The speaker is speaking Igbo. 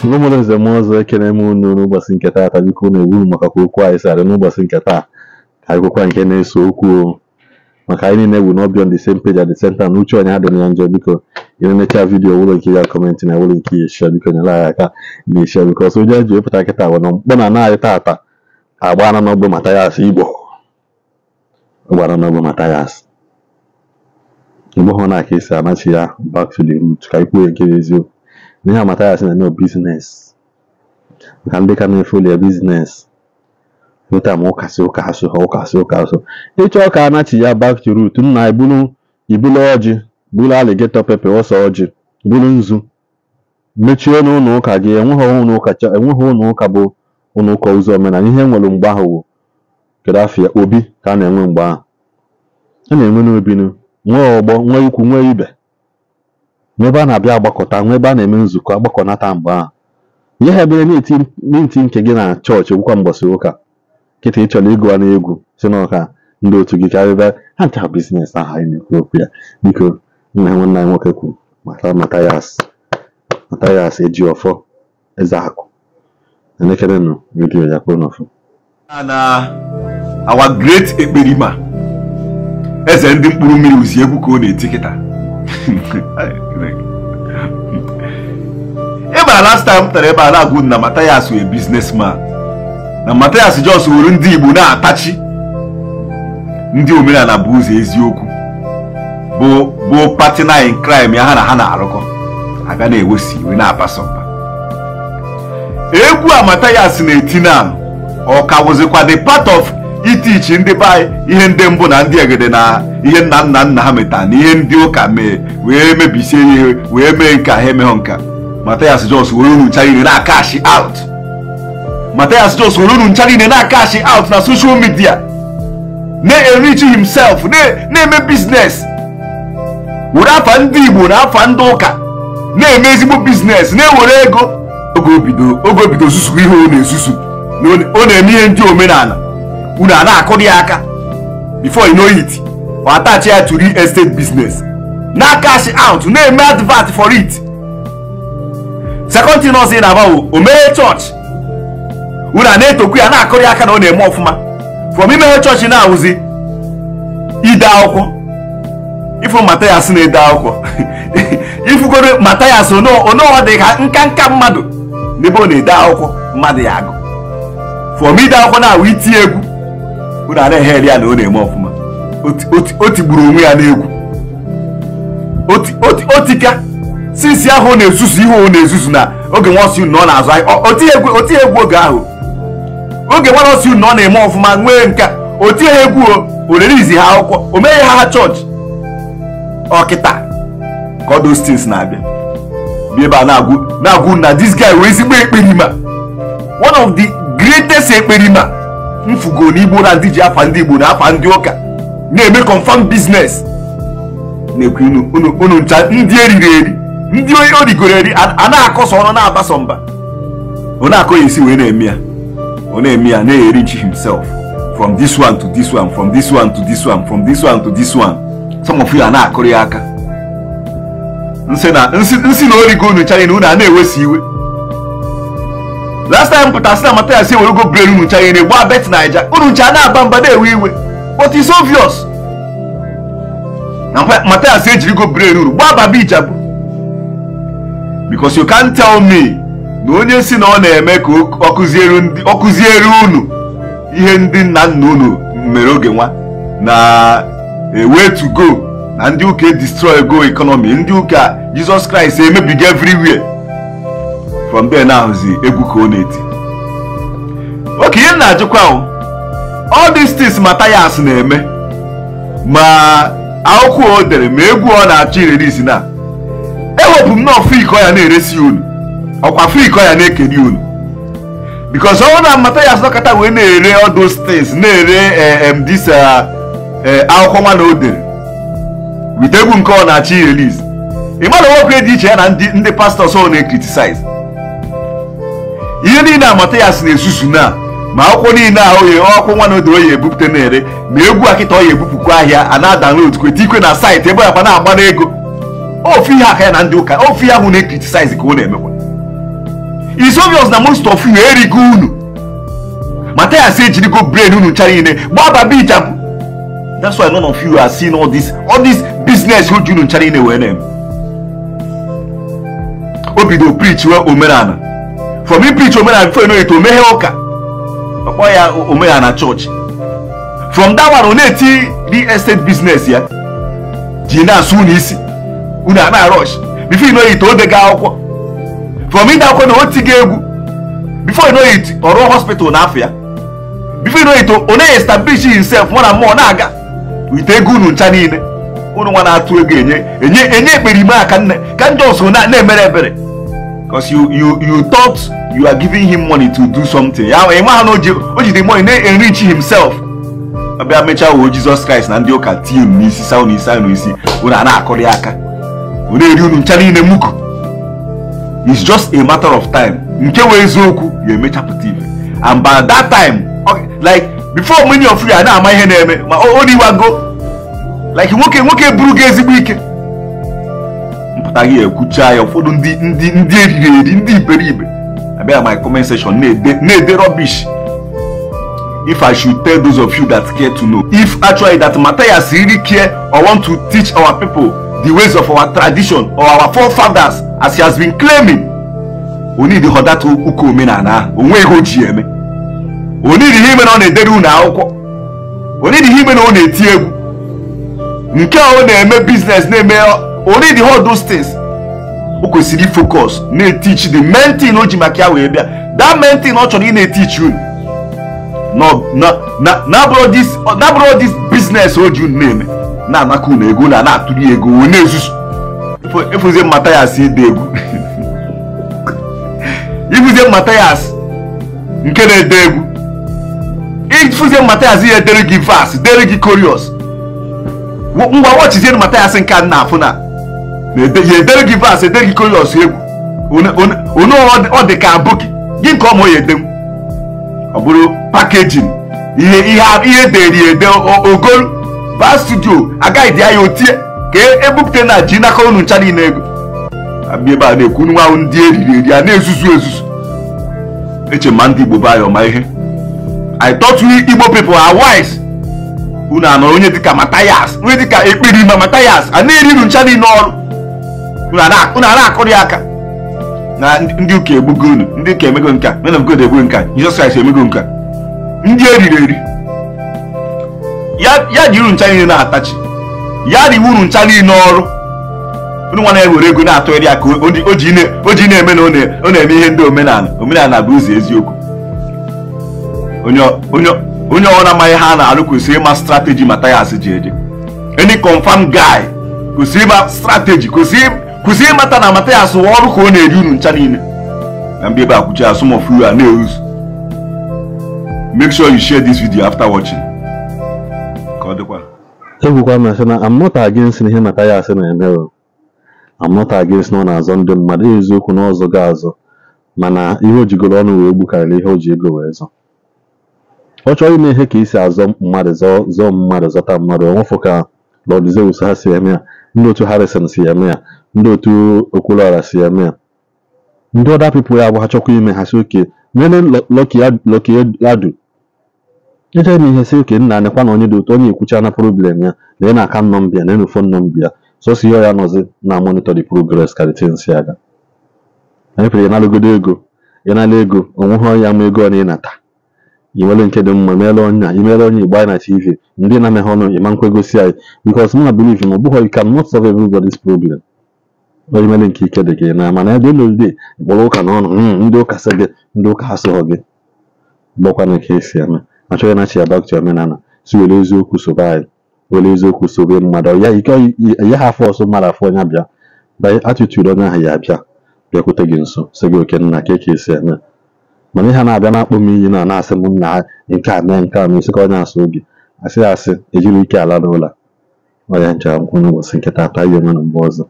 Ụmụnne nze m ọzọ, ekene m unu n'ụbọchị nke taata. Biko unu egwu maka ka okwu anyị si adị n'ụbọchị nke taa, ka anyị kwekwa nke na-eso okwu o. Maka anyị niile bụ not be on the same page at the same time. N'uche onye adịghị ya njọ. Biko ị na-enecha video, wụlọ nke ya comment na wụlọ nke ya share. Biko nyere anyị aka na share, because onye ji wepụta kịta bụ na mkpọ na anaghị tata agbana n'ọgbọ Mathias Igbo gbara n'ọgbọ Mathias Igbo hụ na ka esi anachi ya back to the root. Ka anyị kwuo nke bụ eziokwu na ihe Mathias na-eme business, maka ndị ka na-efoli ya business nweta ma ụka sị ụka asụ ha ụka sị ụka asụ. Ịchọ ka anachi ya back to root, nna, ibulu ibulu ọjị, bulu alligator pepper, ose ọjị, bulu nzu, mechie n'ụlọ ụka gị. Enweghị ụlọ ụka, enweghị ụlọ ụka bụ ụlọ ụka ụzọ omenala. Ihe nwere mgbe ahụ bụ kedu afọ ya obi ka a na-enwe mgbe ahụ a na-enwe n'obinu, nwee ọgbọ, nwee ikwu, nwee ibe, nwee ebe a na-abịa agbakọta, nwee ebe a na-eme nzukọ agbakọnata. Mgbe ahụ ihe ha ebere na-eti nke gị na chọọchị gwụkwa mbọsị ụka. Kịta ị chọrọ ịgụwa n'egwu si n'ọka ndị otu gị ka ebe ha ncha business ahụ anyị na-ekwu okwu ya. Biko nna, nwanne anyị nwoke kwuru maka Mathias, Mathias Ejiofor Ezeaku. Elekerenụ video ya kwuo n'ọfụ. Na our great ekperima, eze ndị mkpụrụ mmiri, uzi egwu ka ọ na-eti kịta. Ị mara last time m tara ebe a na-agwụ na Mathias wee businessman, na Mathias just were ndị Igbo na-atachi ndị omenala bụ ụzọ eziokwu bụ partner in crime ya. Ha na ha na-arụkọ abịa na-ewesi iwe na-abasa mba. Egwu a Mathias na-eti na ọ ka wụzikwa the part of itichi ndị be anyị ihe ndị mbụ na ndị egede na ihe nna nna nna ha metara na ihe ndị ụka mee wee mebisie ihe wee mee nka ha emeghọ nka. Mathias just were unu ncha niile na-akashi out. Mathias just were unu ncha niile na-akashi out na social media, na-enrich himself, na-eme business, were afa ndị Igbo na afa ndị ụka na-eme ezigbo business, na-ewere ego. Oge obido zuzu ihe ọ na-ezuzu, ọ na-eme ihe ndị omenala, unu a na-akụrụ ya aka. Before you know it, ọ attach ya to real estate business, na cash out, na-eme advert for it. Second thing ọzọ ị na-agba bụ o meghe chọọchị, unu a na-etokwu ya, na-akụrụ ya aka na ọ na-eme ọfụma. From imeghe chọọchị na-awụzi ide akwụkwọ. Ifu Mathias na-ede akwụkwọ, ifugoro Mathias ono dị ka nka nka mmadụ n'ebe ọ na-ede akwụkwọ mmadụ ya agụ. From ide akwụkwọ na-awụ iti egwu, unu a na-egheri ya na ọ na-eme ọfụma. O tigburu onwe ya n'egwu otika. Since ahụ ọ na-ezuzu ihe ọ na-ezuzu na oge nwa osi na ọ na-azụ ahịa, oti egwu oge ahụ, oge nwa osi na ọ na-eme ọfụma nwee nka, o tinye egwu, o rerizi ha akwụkwọ, o meghe ha chọọchị. Ọkịta ka all those things na-abịa bịa ebe a na-agwụ na this guy wee ezigbo ekperima, one of the greatest ekperima mfugo n'Igbo, na ndị ji afa ndị Igbo na afa ndị ụka na-eme confirm business. Na-ekwu unu ncha ndị eriri eri, ndị o rigoro eri, a na-akọsọ ọnụ na-abaso mba. Ọ na-akọ ya esi wee na-eme ya, ọ na-eme ya, na-enrich himself from this one to this one, from this one to this one, from this one to this one. Some of you are na-akụrụ ya aka. Nsị na nsị na origo unu ncha niile, unu a na-ewesi iwe. Last time pụta sị na Mathias ewerego brain unu ncha niile gbaa Bet Naija, unu ncha na-aba mba, na-ewe iwe. But it's obvious na Mathias ejirigo brain unu gbaa Baba Ijabu, because you can't tell me na onye si na ọ na-eme ka ọ kụziere unu ihe ndị nna nna unu mere oge nwa na a way to go, na ndị ụka destroy go economy, ndị ụka Jesus Christ emebiga everywhere. From there na-ahụzi egwu ka ọ na-eti. Oke ihe m na-ajụkwa o, all these things Mathias na-eme, ma akwụkwọ o dere, ma egwu ọ na-achọ irerisi, na ewepụ m nọọ free ka ọ ya na-eresi unu, ọkwa free ka ọ ya na-ekeri unu? Because ọ bụrụ na Mathias nọkọta wee na-ere all those things, na-ere this akwụkwọ nwa na o dere with egwu nke ọ na-achọ irelease, ị mara nwoke dị iche ya na ndị pastors ọ na-criticize. Ihe niile a Mathias na-esusu na ma akwụkwọ niile a oye akwụkwọ nwa na o dere oye ebupụta na-ere, ma egwu akịta ọ ya ebupụkwa ahịa a na-adownload kweta ikwe na site ebe yakwa na-agba n'ego. Ofu ihe aka ya na ndị ụka, ofu ihe ahụ na-criticize ka ọ na-emekwa. It's obvious na most of you erigo unu. Mathias ejirigo brain unu ncha niile gbaba bichapụ. That's why none of you are seeing all this business who unu ncha niile wee na-eme. O bido preach we omenala. From him preach omenala before you know it, omeghe ụka. Ọkpọ ya omenala church. From that one, ọ na-eti real estate business ya. Ji na-asụ unu isi. Unu a na-rush. Before you know it, o dega akwụkwọ. From ide akwụkwọ na o tiga egwu. Before you know it, ọ rụọ hospital n'afọ ya. Before you know it, ọ na-establish himself more and more na-aga. With ego unu ncha niile. Unu nwa na-atụ ego enye ekperime a ka nne ka ndị ọsọ na-emere ebere. Because you thought you are giving him money to do something. Ya ịma ha na o ji the money na-enrich himself. Abịa mechaa woo Jesus Christ na ndị ụka tie unu n'isi sa unu isi unu isi unu a na-akụrị aka. Unu eri unu ncha niile muku. It's just a matter of time. Nke wee eziokwu ya emechapụta ife. And by that time, okay, like before many of you are na-ama ihe na-eme ma o riwago. Like nwoke buru gị ezigbo ike. Mpụta gị ekwucha ya ụfọdụ ndị eriri eri ndị iberibe. Abịa my comment section na-ede rubbish. If I should tell those of you that care to know, if actually that Mathias really care or want to teach our people the ways of our tradition or our forefathers as he has been claiming, we need the that ụka omenala onwe ihe o ji eme. We need ihe ime na ọ na-edere unu akwụkwọ. We need ihe ime na ọ na-eti egwu. Nke a ọ na-eme business na-eme. We need all those things. O kwesịrị focus na-teach the main thing o ji maka ya wee bịa. That main thing ọ chọrọ ị na-teach unu. No, na bro this business o ji unu na-eme. Na-anaka unu ego na na-atụrụ ego o na-ezuzu. Ifuzie Mathias ide egwu. Ifuzie Mathias nke na-ede egwu. Ifuzie Mathias ihe dere gị verse, dere gị chorus. Ngwa watchizie Mathias nke a na-afụ na ya edere gị verse, edere gị chorus egwu. Onu ọ dị ka abụghị gị nke ọmụ ya edenwu. Ọ bụrụ packaging ihe deri ede ogolu ba studio agaghị dị ya otie ka ebupụta na ji n'aka unu ncha niile ego. Abịa ebe a na-ekwu nwa ahụ ndị eriri eri a na-ezuzu ezuzu. Eche ma ndị Igbo be anyị ọma ihe. I thought we Igbo people are wise. Unu anọ onye dịka Mathias, onye dịka ekperima Mathias a na-eri unu ncha niile ọrụ. Unu a na-akụrị aka na ndị ụka egbugo unu, ndị ụka emego nka, men of God egbugo nka, Jesus Christ emego nka. Ndị eriri eri ya jiri unu ncha niile na-atachi. Ya riwe unu ncha niile ọrụ. Unu nwa na-ewere ego na-atụgharị ya ka o ji na-eme na ọ na-eme ihe ndị omenala. Omenala bụ ụzọ eziokwu. Onye ọ na-amaghị ha na-arụ kwesịrị ịma strategy Mathias ji eje. Any confirm guy kwesịrị ịma strategy, kwesịrị ịmata na Mathias ọrụ ka ọ na-eri unu ncha niile. Na mgbe ebe akwụchi ya, some of you are na-ezu. Make sure you share this video after watching. Ka ọ dịkwa. Ekwukwa m sị na I'm not against ihe Mathias na-eme o. I'm not against na ọ na-azọ ndị mmadụ, eziokwu na ọzọ ga-azọ, mana ihe o jigoro ọnụ wee gbukarịrị ihe o ji ego wee zọ. Ọ chọrọ ime ihe ka isi azọ mmadụ zọọ mmadụ zọta mmadụ onwefụ ka Lord Zeus ha si eme ya, ndị otu Harrison si eme ya, ndị otu Okwuluora si eme ya, ndị other people ya bụ ha chọkwa ime ha si oke nene Lucky Ladu eche ime ihe si oke nna anịkwa na onye dị otu onye ekwucha na problem ya na ị na-aka nọmba ya na enu fon nọmba ya sọsọ ihe ya nọzi na monitor the progress ka the things si aga. Anyị pụrụ ịnalụgodo ego, ịnala ego onweghị ya ma ego ọ na-ịnata. I nwere nke dị mma meela onye imere onye Igbo anyị na TV ndị na-ameghe ọnụ ịma nkwa egosi anyị because mụ na believe na ọ bụghị you cannot solve everybody's problem. Onye mere nke ike dị gị na mana at the end of the day kpọrọ ụka n'ọnụ ndị ụka sị gị ndị ụka asịghọ gị gbakwana ka esi eme. Achọghị na chi ya back to omenala si were eziokwu sobe anyị, were eziokwu sobe mmadụ ya ike ya ha afọ ọsọ mmadụ afọ onye abịa by attitude onye ahụ ya abịa bịakwute gị nso sị gị oke nna ka esi eme. Mana ihe na-abịa na-akpọ m iyi na na-asị m nna nke a mee nke a mee sị ka onye asụ oge asị asị ejiri ike ala n'ụlọ ọ ya ncha nkwụ n'ụbọchị nkịta ata ihe nwere mgbe ọzọ.